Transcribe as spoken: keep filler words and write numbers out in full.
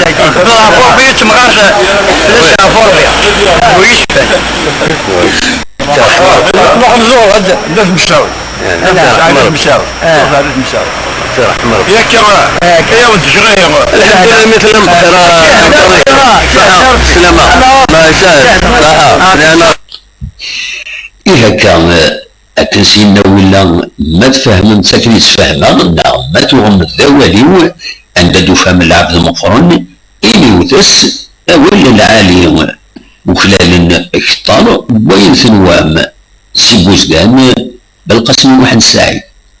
Ɣur-i ad temɣar tlata ɣur-i. Ur yecfi. Nruḥ nẓur ad, ad nmecraw. Ad nmecraw. Ad nmecraw. Yakka, yakka, yaw d-jɣi. Alḥemdulillah, mi tellam bxir. Slama. Allah yesɛed. Aha. Lehna. I akka, akken s-yenna willa, ma tfehmem-tt akken i tt-fehmeɣ, neɣ ma tuɣem d awal-iw, anda d-tufam lɛebd meqqren, iniwet-as awal lɛali, uklalen kter n wayen tenwam, seg uzgan, Belqasem Muḥend Saɛid.